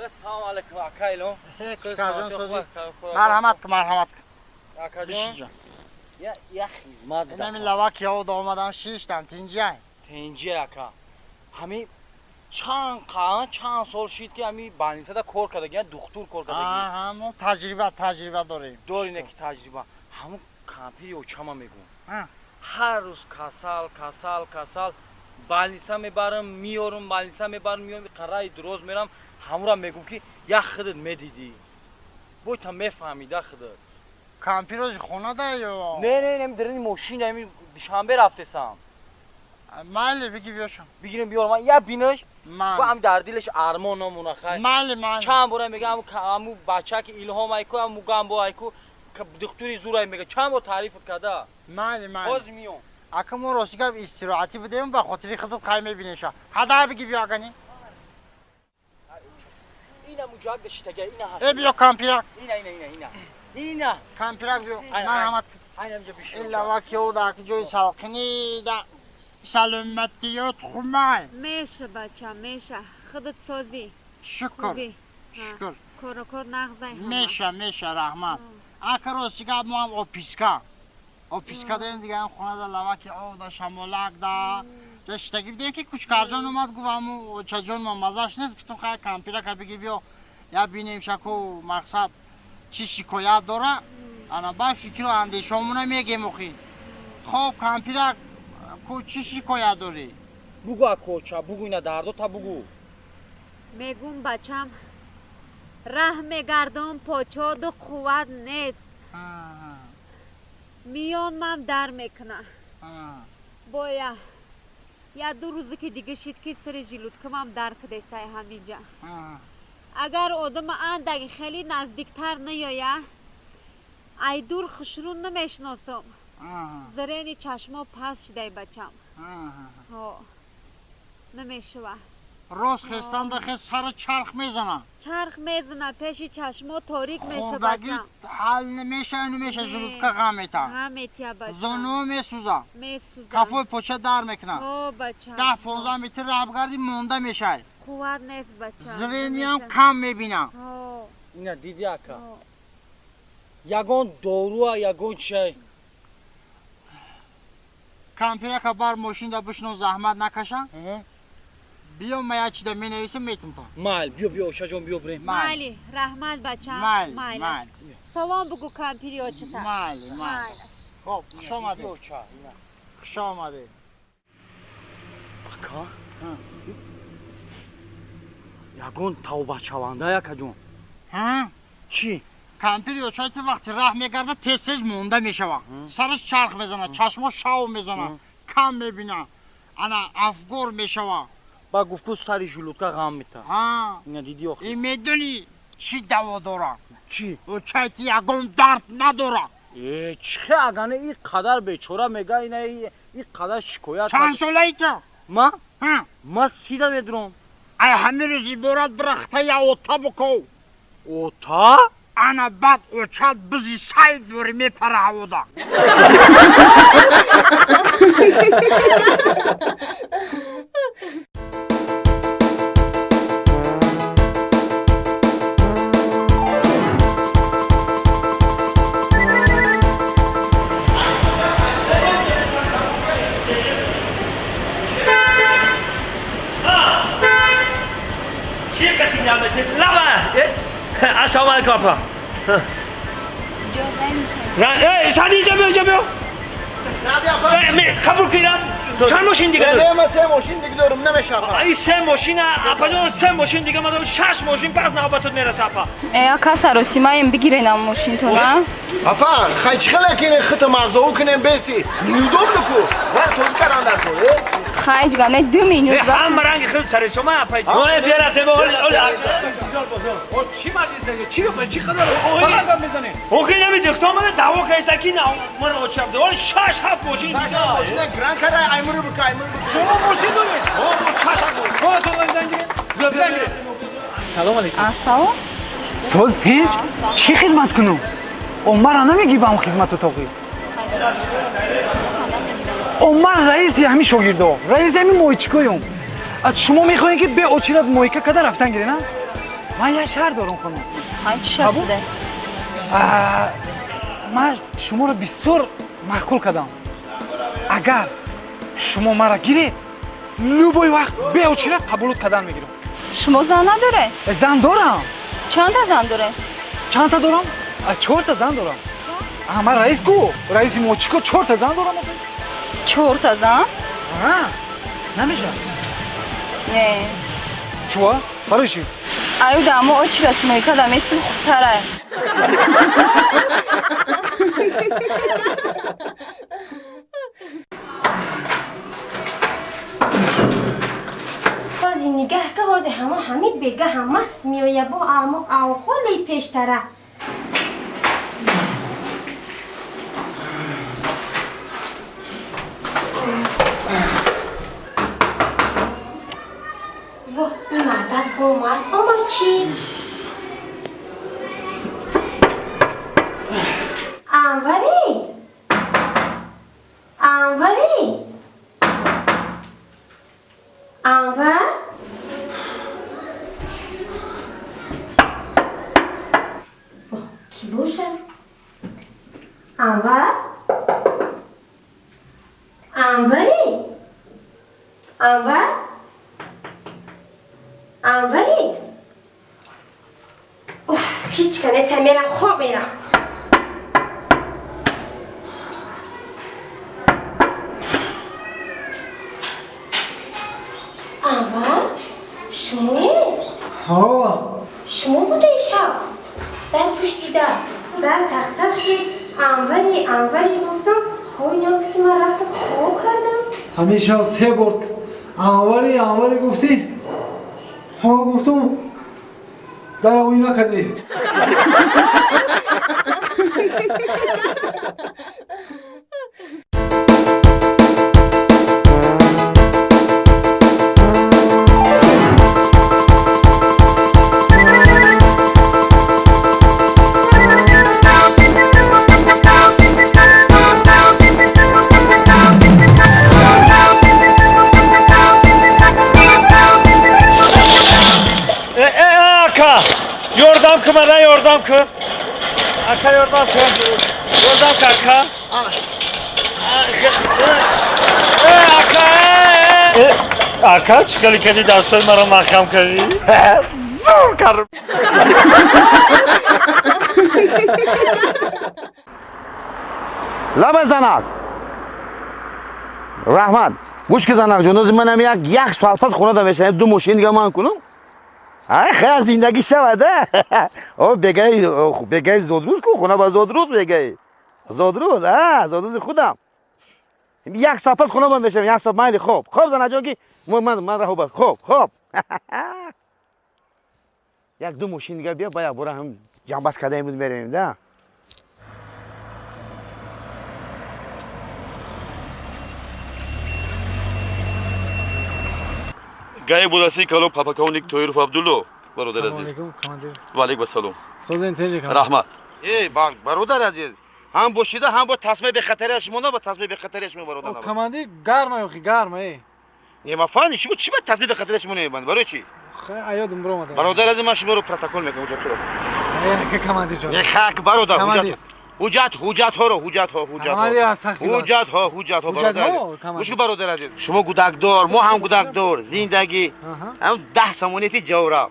Салом алейкум ака Илон. Кучкарҷон созӣ. Марҳамат ку, марҳамат ку. Акаҷон. Я я хизмат. Инами лаваки овда омадам шиштам, тинҷиай. Тинҷи ака. Ҳами чанд қа чанд сол шид ки ҳами больницада кор кардаги, духтур кор кардаги. Аҳа, мо таҷриба дорем. Дорем ки таҷриба. Ҳамун кампири очама мегӯм. Ҳар рӯз касал, касал, касал. Больница мебарам, миёрам, больница мебарам, миёрам, қараи дуроз мерам. Ҳамура мегӯм ки як худат медидӣ. Бой та мефаҳмида худат. Кампирози хона да ё? Не, не, не, дарини мошин, ами Душанбе рафтесам. Майли, биги биёшам. Бигирем биёрам, я бинаш. Бо ам дар дилаш армон намона хай. Майли, майли. Чанд бора мегам аму бача ки Илҳом айку, аму Гамбо айку, духтури зурай мега. Чанд бор таъриф карда. Майли, майли. Боз миём. Ака мо рости гап истироҳатӣ будем, ба хотири худат қай мебинеша. Ҳада биги биё агани. Ина муҷак бешитага, ина ҳаст. Э биё кампирак. Ина, ина, ина, ина. Ина. Кампирак биё. Марҳамат. Айнамҷа бишин. Илава ки уда ки ҷои салқини да саломатиёт хумай. Меша бача, меша. Худат созӣ. Шукр. Шукр. Корокот нағзай ҳама. Меша, меша, раҳмат. Ака рости гап мо ҳам описка. Описка дорем дига, ҳам хонада лаваки овда, шамолак да. Ҷо шиштагӣ бидем ки Кучкарҷон омад, гуфт ҳаму очаҷон ма мазаш нест, гуфтум хай кампирака биги биё, я бинем шаку мақсад чӣ шикоят дора. Ана ба фикру андешомона мегем охи. Хоб кампирак ку чӣ шикоят дорӣ? Бугу акоча, бугу ина дардота бугу. Мегум бачам, раҳ мегардам, почоду қувват нест. Миёнмам дар мекуна. Боя я ду рӯзе ки дига шид ки сири жилудкамам дар кудесай ҳаминҷа. Агар одама андаги хеле наздиктар наёя, ай дур хушрӯ намешиносам. Зрени чашмо паст шидай бачам. Ҳо, намешава. Рост хестанда хес сару чарх мезана. Чарх мезана, пеши чашмо торик меша Хурдагӣ бачам. ҳал намеша, намеша, желудка ғам мета. Ғам метия бачам. Зону месӯза. Месӯза. Кафои поча дар мекуна. Ҳо бачам. 10-15 метр раҳ бигардӣ монда мешай. Қувват нест бачам. Зрениям кам мебина. Ҳо. Ина диди ака. Ягон доруа, ягон чай. Кампирака бар мошинда бишно, заҳмат накаша. Биё ма як чида менависам, метим та. Майл, биё, биё, очаҷон, биё бирем. Майли, раҳмат бачам. Майли, майли. Салом бугу кампири очата. Майли, майли. Хоб, хуш омадед. Хуш омадед. Ака? Ягон тавбачаванда, акаҷон. Ҳа? Чӣ? Кампири очаи ту вақти раҳ мегарда тез-тез монда мешава. Сараш чарх мезана, чашмо шав мезана, кам мебина. Ана афгор мешава. Ба гуфт ку сари желудка ғам мета. Ҳа. Ина диди охи. И медонӣ чӣ даво дора? Чӣ? Очаи ту ягон дард надора. Э, чӣ агане и қадар бечора мега, ина и қадар шикоят. Чанд солаи ту? Ма? Ҳа. Ма сида медурам. Ай ҳамин рӯз иборат бирахта я ота биков. Ота? Ана баъд очат бизи сайд дорӣ мепара ҳавода. Ассалому алайкум апа. Сани инҷа биё, инҷа биё. Қабул кунам. Чанд мошин дига дорӣ? Не, ман се мошин дига дорам, намеша апа. Ай се мошина, апаҷон, се мошин дига ман дорам, шаш мошин, пас навбатот мераса апа. Э, ака саросимаем, бигиренам мошинтона. Апа, хай чӣ хела кине хита мағзову кинем беси? Неудобно ку. Вар тоза кардан дар кор, э? Хай ҷигане 2 минут. Ҳама ранги худ саросима апа. Оле биёрате, оле, оле. О, чӣ маҷлисе? Чӣ чӣ қадар фақат гап мезанед? Охи нами духтар мана даъво кардиста ки на ман очаб. Оле шаш ҳафт мошин дига. Мошина гран кара, аймуру бука, аймуру бука. Шумо мошин доред? О, шаш ҳафт. Худатон занг гиред. Салом алейкум. Ассалом. Соз тинҷ? Чӣ хизмат кунам? О, мара намегӣ ба ҳам хизмату тоқӣ? О, ман раиси ҳамин шогирдо, раиси ҳамин моҳичикоюм. Шумо мехоҳед ки бе очират моҳика када рафтан гирен, а? Ман як шарт дорам хонум. Ҳай, чӣ шарт буда? Ман шуморо бисёр маъқул кардам. Агар шумо маро гиред, любой вақт беочира қабулот кардан мегирам. Шумо зан надоред? Зан дорам. Чандта зан доред? Чандта дорам? Чорта зан дорам. Ман раис ку, раиси мочико чорта зан дорам. Чорта зан? Намешавад? Не. Чува? Барои чӣ? Аю да мо очира тимоика да местим хубтара. ҳози нигаҳ ка, ҳози ҳамо ҳамид бега ҳамас меоя бо амо авҳоли пештара. Во, ин мардак бо маст омад чӣ? Анвари? Анвари? Анвар? Во, кӣ бошад? Анвар? Анвари? Анвар? Анвари? Уф, ҳеҷ ка нест, мерам хоб мерам. Анвар, шумое? Ҳо. Шумо будаи шаб? Дар пушти дар, дар тахтақ шид, Анвари, Анвари гуфтам, хой нагуфти, ман рафтам хоб кардам. Ҳамин шаб се бор Анвари, Анвари гуфтӣ? Ҳо гуфтам, дар оӣ накардӣ. Yordam kı bana, yordam kı. Aka yordam kı. Yordam kı aka. Aka. Aka çıkalı kendi dastayı mara mahkam kadi. Zor karım. Лаба занак. Раҳмат. Гӯш ки занак ҷон, манам як соат пас хона да мешавам, ду мошин дига ман кунам. Ай хай зиндагӣ шавад, а? О бегай, бегай зодрӯз ку, хона ба зодрӯз бегай. Зодрӯз, а, зодрӯзи худам. Як соат пас хона ба мешавам, як соат майли хоб. Хоб занак ҷон ки ман раҳо бар. Хоб, хоб. Як ду мошин дига бия, ба як бора ҳам ҷамбаст кардаем буд меравем, да? Гай будаси калом папаконик Тоиров Абдулло, бародар азиз. Алейкум, командир. Ва алейкум ассалом. Созен теҷи командир. Раҳмат. Эй, бародар азиз, ҳам бошида, ҳам бо тасмаи бехатарияш шумо, бо тасмаи бехатарияш шумо бародар. Командир, гарма ёхи, гарма, эй. Не, ма фаҳмидӣ, шумо чӣ ба тасмаи бехатарияш шумо намебандед? Барои чӣ? Хай, аёдум биромадам. Бародар азиз, ман шуморо протокол мекунам, ҳуҷҷатро. Эй, командир ҷон. Не, хак, бародар, ҳуҷҷат. Ҳуҷҷат, ҳуҷҷатҳоро, ҳуҷҷатҳо, ҳуҷҷатҳо. Ҳуҷҷатҳо, ҳуҷҷатҳо, бародар. Гӯш кун бародар азиз. Шумо гудакдор, мо ҳам гудакдор, зиндагӣ. Ҳам 10 сомонияти ҷавра.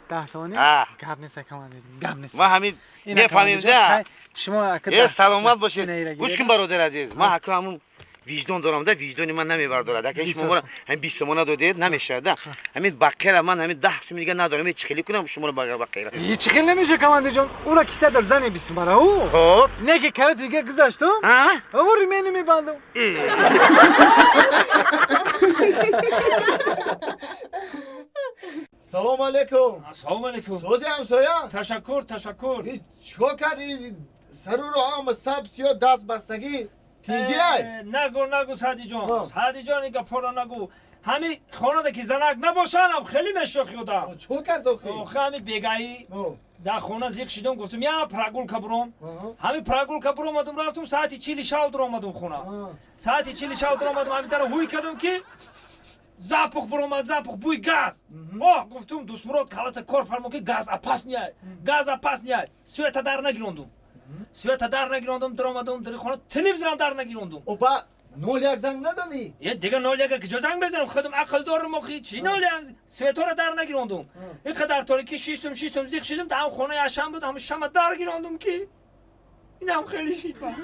10 сомонӣ? Гап нест, командир, гап нест. Ма ҳамин мефаҳмем, да. Шумо э, саломат бошед. Гӯш кун бародар азиз, ман ҳаку ҳамун виҷдон дорам, да, виҷдони ман намебардорад. Ака шумо моро ҳамин 20 сомона додед, намешавад, да. Ҳамин бақера ман ҳамин 10 сом дига надорам, ҳеч хеле кунам шуморо бақера. Ҳеч хеле намеша командир ҷон. Ура киса дар зане бисмара ӯ. Хоб. Не ки кара дига гузаштум. А? Ӯ ремени мебандам. Салом алейкум. Ассалому алейкум. Сози ҳамсоя? Ташаккур, ташаккур. Чикор кардӣ? Сару ро ҳама сабз сиёҳ даст бастагӣ. Тинҷиай? Нагу, нагу Саъдиҷон. Саъдиҷон ин гапҳоро нагу. Ҳамин хонада ки занак набошадам хеле мешохи одам. Чикор кард охи? Охи ҳамин бегаӣ дар хона зиқ шидам, гуфтам я прогулка буром. Ҳамин прогулка буромадум, рафтум саати 40 шав дуромадум хона. Саати 40 шав дуромадум, ҳамин дара ҳуй кардам ки Запах буромад, запах, бӯи газ. О, гуфтум, Дустмурод, калата кор фармо, ки газ опасный, газ опасный. Света дар нагирондум, света дар нагирондум, даромадум дари хона, телевизорам дар нагирондум. Опа, 01 занг нададӣ? Е, дига 01 куҷо занг безанам? Худам ақл дорам охи, чӣ 01? Светора дар нагирондум. Ин қадар торикӣ шиштум, шиштум, зиқ шидум, та ҳам хонаи ашам буд, ҳам шама дар гирондум, ки инам хеле шид ба.